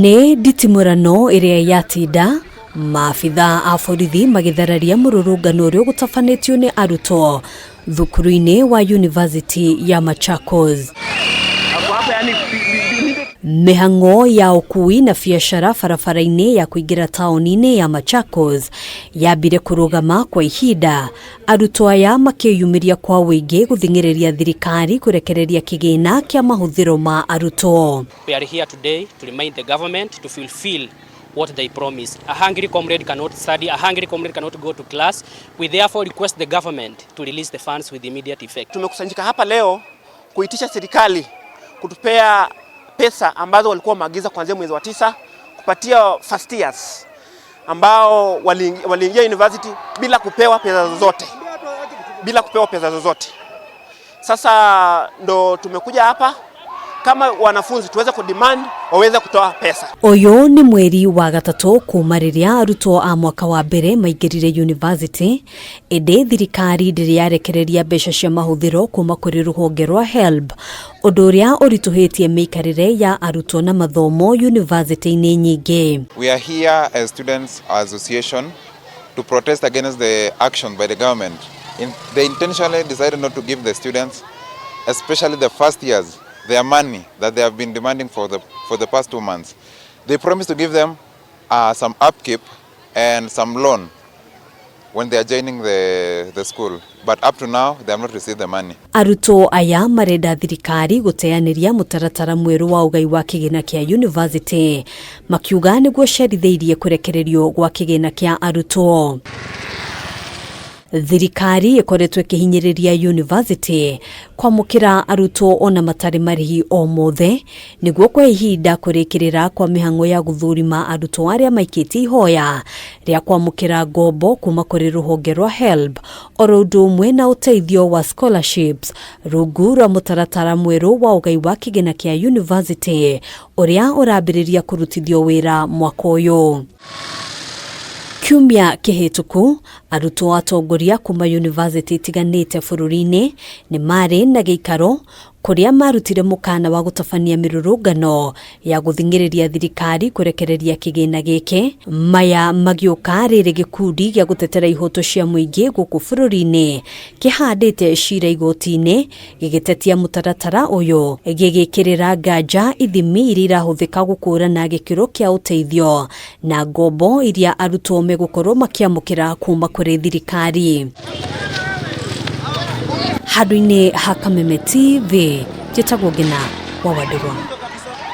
Nĩ nditimũrano ĩrĩa yatinda maabitha a borithi magĩthararia mũrũrũngano ũrĩa ũgũtabanĩtio nĩ arutwo thukuru-inĩ wa University ya Machakos. Mĩhang'o ya ũkui na biacara barabara-inĩ ya kũingĩra taũni-inĩ ya Machakos yambire kũrũgama kwa ihinda arutwo aya makĩyumĩria kwa ũingĩ gũthing'ĩrĩria thirikari kũrekereria kĩgĩna kĩa mahũthĩro ma arutwo. We are here today to remind the government to fulfill what they promised. A hungry comrade cannot study, a hungry comrade cannot go to class. We therefore request the government to release the funds with immediate effect. Tumekusanyika hapa leo kuitisha serikali kutupea pesa ambazo walikuwa wameagiza kuanzia mwezi wa 9 kupatia first years ambao waliingia university bila kupewa pesa zozote, bila kupewa pesa zozote. Sasa ndo tumekuja hapa kama wanafunzi tuweze kudemand waweze kutoa pesa. Ũyũ nĩ mweri wa gatatũ kuma rĩrĩa arutwo a mwaka wa mbere maingĩrire university, ĩndĩ thirikari ndĩrĩ yarekereria mbeca cia mahũthĩro kuma kũrĩ rũhonge rwa HELB, ũndũ ũrĩa ũritũhĩtie mĩikarĩre ya arutwo na mathomo university-inĩ nyingĩ. We are here as Students Association to protest against the action by the government. They intentionally decided not to give the students, especially the first years, their money that they have been demanding for the past 2 months. They promised to give them some upkeep and some loan when they are joining the school. But up to now, they have not received the money. Arutwo aya marenda thirikari gũteanĩria mũtaratara mwerũ wa ũgai wa kĩgĩna kĩa university, makiuga nĩguo cerithĩirie kũrekererio gwa kĩgĩna kĩa arutwo. Thirikari ĩkoretwo ĩkĩhinyĩrĩria university kwamũkĩra arutwo ona matarĩ marĩhi o mothe nĩguo kwa ihinda kũrĩkĩrĩra kwa mĩhang'o ya gũthũrima arutwo arĩa maikĩtie ihoya rĩa kwamũkĩra ngombo kuma kũrĩ rũhonge rwa HELB, oro ũndũ ũmwe na ũteithio wa scholarships rungu rwa mũtaratara mwerũ wa ũgai wa kĩgĩna kĩa university ũrĩa ũrambĩrĩria kũrutithio wĩra mwaka ũyũ. Kiumia kĩhĩtũku, arutwo atongoria kuma university itiganĩte bũrũri-inĩ nĩ marĩ na gĩikaro kũrĩa marutire mũkana wa gũtabania mĩrũrũngano ya gũthing'ĩrĩria thirikari kũrekereria kĩgĩna gĩkĩ. Maya magĩũka rĩrĩ gĩkundi gĩa gũtetera ihoto cia mũingĩ gũkũ bũrũri-inĩ kĩhandĩte cira igoti-inĩ gĩgĩtetia mũtaratara ũyũ, gĩgĩkĩrĩra nganja ithimi iria irahũthĩka gũkũrana gĩkĩro kĩa ũteithio na ngombo iria arutwo megũkorwo makĩamũkĩra kuma kũrĩ thirikari. Handũ-inĩ ha Kameme TV, njĩtagwo Ngina wa Wandũrwa.